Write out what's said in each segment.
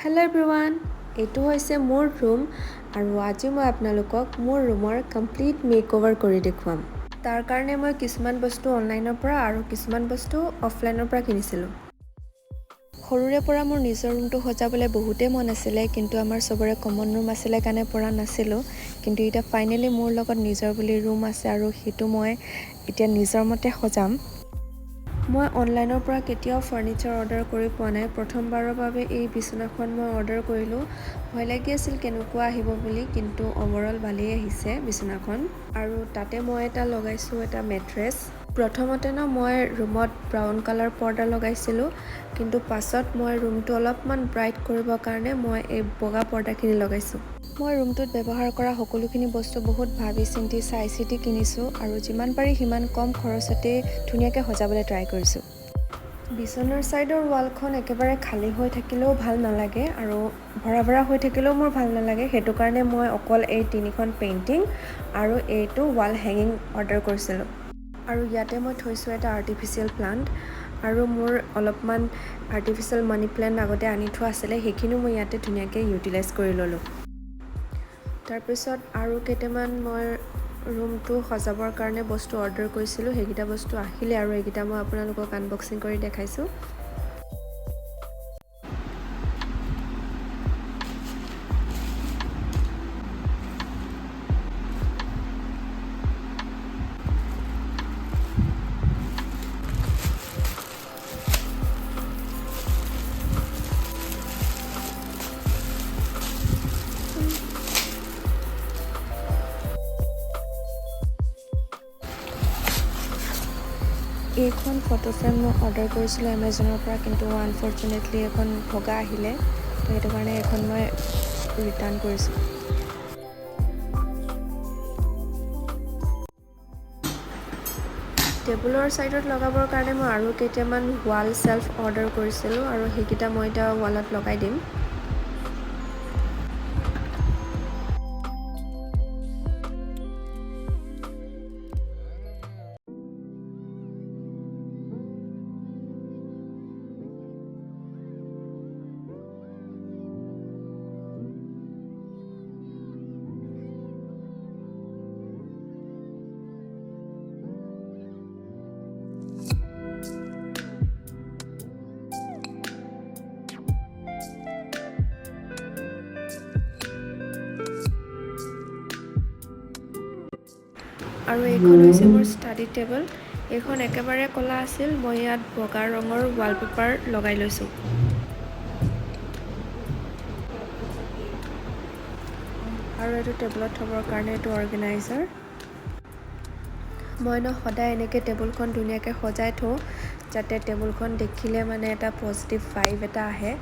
Hello' everyone, এইটো হৈছে মোৰ ৰুম আৰু আজি মই আপোনালোকক মোৰ ৰুমৰ কমপ্লিট মেক অভাৰ কৰি দেখুৱাম। তাৰ কাৰণে মই কিছুমান বস্তু অনলাইনৰ পৰা আৰু কিছুমান বস্তু অফলাইনৰ পৰা কিনিছিলোঁ। সৰুৰে পৰা মোৰ নিজৰ ৰুমটো সজাবলৈ বহুতেই মন আছিলে, কিন্তু আমাৰ চবৰে কমন ৰুম আছিলে কাৰণে পৰা নাছিলোঁ। কিন্তু এতিয়া ফাইনেলি মোৰ লগত নিজৰ বুলি ৰুম আছে আৰু সেইটো মই এতিয়া নিজৰ মতে সজাম। মই অনলাইনৰ পৰা কেতিয়াও ফাৰ্ণিচাৰ অৰ্ডাৰ কৰি পোৱা নাই। প্ৰথমবাৰৰ বাবে এই বিচনাখন মই অৰ্ডাৰ কৰিলোঁ। ভয় লাগি আছিল কেনেকুৱা আহিব বুলি, কিন্তু অভাৰঅল ভালেই আহিছে বিচনাখন। আৰু তাতে মই এটা লগাইছোঁ এটা মেট্ৰেছ। প্ৰথমতে মই ৰুমত ব্ৰাউন কালাৰ পৰ্দা লগাইছিলোঁ, কিন্তু পাছত মই ৰুমটো অলপমান ব্ৰাইট কৰিবৰ কাৰণে মই এই বগা পৰ্দাখিনি লগাইছোঁ। মই ৰুমটোত ব্যৱহাৰ কৰা সকলোখিনি বস্তু বহুত ভাবি চিন্তি চাই চিতি কিনিছোঁ আৰু যিমান পাৰি সিমান কম খৰচতে ধুনীয়াকৈ সজাবলৈ ট্ৰাই কৰিছোঁ। বিচনাৰ ছাইডৰ ৱালখন একেবাৰে খালী হৈ থাকিলেও ভাল নালাগে আৰু ভৰা ভৰা হৈ থাকিলেও মোৰ ভাল নালাগে। সেইটো কাৰণে মই অকল এই তিনিখন পেইণ্টিং আৰু এইটো ৱাল হেঙিং অৰ্ডাৰ কৰিছিলোঁ। আৰু ইয়াতে মই থৈছোঁ এটা আৰ্টিফিচিয়েল প্লাণ্ট আৰু মোৰ অলপমান আৰ্টিফিচিয়েল মানি প্লেণ্ট আগতে আনি থোৱা আছিলে, সেইখিনিও মই ইয়াতে ধুনীয়াকৈ ইউটিলাইজ কৰি ল'লোঁ। তাৰপিছত আৰু কেইটামান মই ৰুমটো সজাবৰ কাৰণে বস্তু অৰ্ডাৰ কৰিছিলোঁ, সেইকেইটা বস্তু আহিলে আৰু এইকেইটা মই আপোনালোকক আনবক্সিং কৰি দেখাইছোঁ। এইখন ফটো ফ্ৰেম মই অৰ্ডাৰ কৰিছিলোঁ এমেজনৰ পৰা, কিন্তু আনফৰ্চুনেটলি এইখন ভগা আহিলে, তো সেইটো কাৰণে এইখন মই ৰিটাৰ্ণ কৰিছোঁ। টেবুলৰ ছাইডত লগাবৰ কাৰণে মই আৰু কেইটামান ৱাল চেল্ফ অৰ্ডাৰ কৰিছিলোঁ আৰু সেইকেইটা মই এতিয়া ৱালত লগাই দিম। আৰু এইখন হৈছে মোৰ ষ্টাডি টেবুল। এইখন একেবাৰে ক'লা আছিল, মই ইয়াত বগা ৰঙৰ ৱালপেপাৰ লগাই লৈছোঁ। আৰু এইটো টেবুলত থ'বৰ কাৰণে এইটো অৰ্গেনাইজাৰ। মই সদায় এনেকৈ টেবুলখন ধুনীয়াকৈ সজাই থওঁ, যাতে টেবুলখন দেখিলে মানে এটা পজিটিভ ভাইব এটা আহে।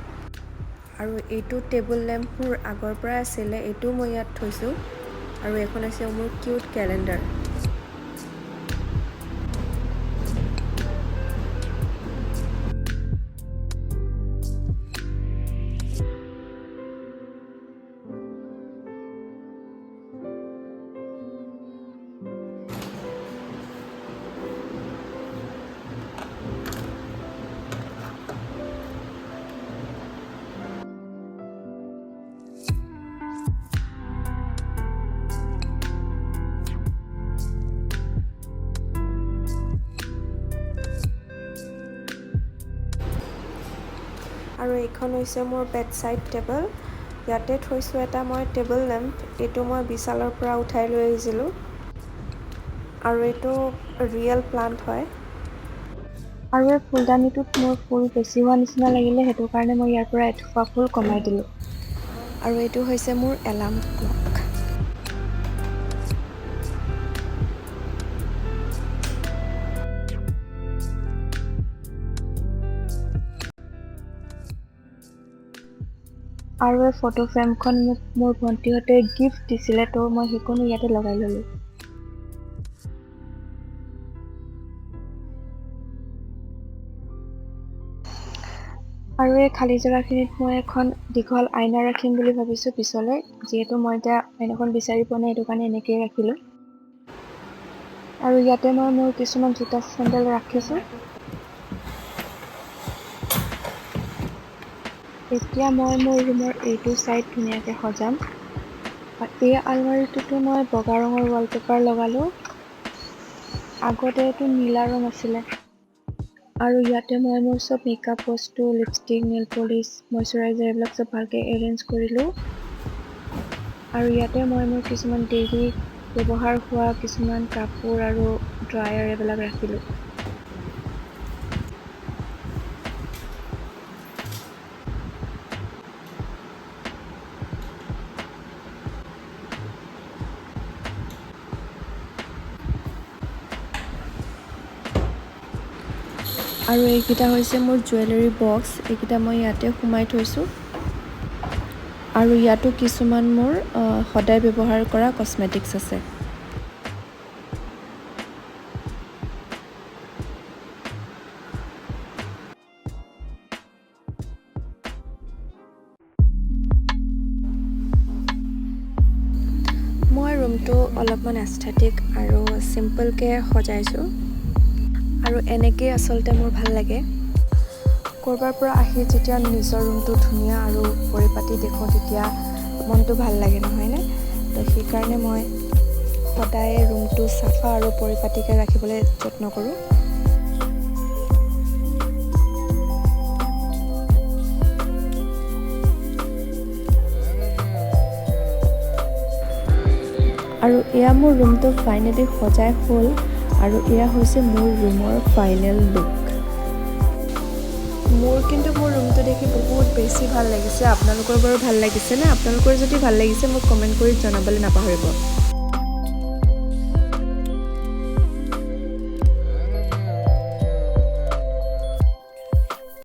আৰু এইটো টেবুল লেম্প মোৰ আগৰ পৰাই আছিলে, এইটোও মই ইয়াত থৈছোঁ। আৰু এইখন হৈছে মোৰ কিউট কেলেণ্ডাৰ। আৰু এইখন হৈছে মোৰ বেডছাইড টেবুল। ইয়াতে থৈছোঁ এটা মই টেবুল লেম্প, এইটো মই বিশালৰ পৰা উঠাই লৈ আহিছিলোঁ আৰু এইটো ৰিয়েল প্লাণ্ট হয়। আৰু এই ফুলদানিটোত মোৰ ফুল বেছি হোৱা নিচিনা লাগিলে, সেইটো কাৰণে মই ইয়াৰ পৰা এথোপা ফুল কমাই দিলোঁ। আৰু এইটো হৈছে মোৰ এলাৰ্ম ক্লক। আৰু এই ফটো ফ্ৰেমখন মোক মোৰ ভণ্টিহঁতে গিফ্ট দিছিলে, তো মই সেইখনো ইয়াতে লগাই ল'লোঁ। আৰু এই খালী জেগাখিনিত মই এখন দীঘল আইনা ৰাখিম বুলি ভাবিছোঁ পিছলৈ, যিহেতু মই এতিয়া আইনাখন বিচাৰি পোৱা নাই, সেইটো কাৰণে এনেকৈয়ে ৰাখিলোঁ। আৰু ইয়াতে মই মোৰ কিছুমান জোতা চেণ্ডেল ৰাখিছোঁ। এতিয়া মই মোৰ ৰুমৰ এইটো ছাইড ধুনীয়াকৈ সজাম। এই আলমাৰিটোতো মই বগা ৰঙৰ ৱালপেপাৰ লগালোঁ। আগতে এইটো নীলা ৰং আছিলে। আৰু ইয়াতে মই মোৰ চব মেকআপ বস্তু, লিপষ্টিক, নেইল পলিচ, মইশ্চাৰাইজাৰ এইবিলাক চব ভালকৈ এৰেঞ্জ কৰিলোঁ। আৰু ইয়াতে মই মোৰ কিছুমান ডেইলি ব্যৱহাৰ হোৱা কিছুমান কাপোৰ আৰু ড্ৰায়াৰ এইবিলাক ৰাখিলোঁ। আৰু এইকেইটা হৈছে মোৰ জুৱেলাৰী বক্স, এইকেইটা মই ইয়াতে সোমাই থৈছোঁ। আৰু ইয়াতো কিছুমান মোৰ সদায় ব্যৱহাৰ কৰা কচমেটিক্স আছে। মই ৰুমটো অলপমান এস্থেটিক আৰু চিম্পলকৈ সজাইছোঁ আৰু এনেকেই আচলতে মোৰ ভাল লাগে। ক'ৰবাৰ পৰা আহি যেতিয়া নিজৰ ৰুমটো ধুনীয়া আৰু পৰিপাটি দেখোঁ তেতিয়া মনটো ভাল লাগে, নহয়নে? তো সেইকাৰণে মই সদায় ৰুমটো চাফা আৰু পৰিপাটিকৈ ৰাখিবলৈ যত্ন কৰোঁ। আৰু এয়া মোৰ ৰুমটো ফাইনেলি সজাই হ'ল আৰু এয়া হৈছে মোৰ ৰুমৰ ফাইনেল লুক। মোৰ কিন্তু মোৰ ৰুমটো দেখি বহুত বেছি ভাল লাগিছে। আপোনালোকৰ বাৰু ভাল লাগিছেনে? আপোনালোকৰ যদি ভাল লাগিছে মোক কমেণ্ট কৰি জনাবলৈ নাপাহৰিব।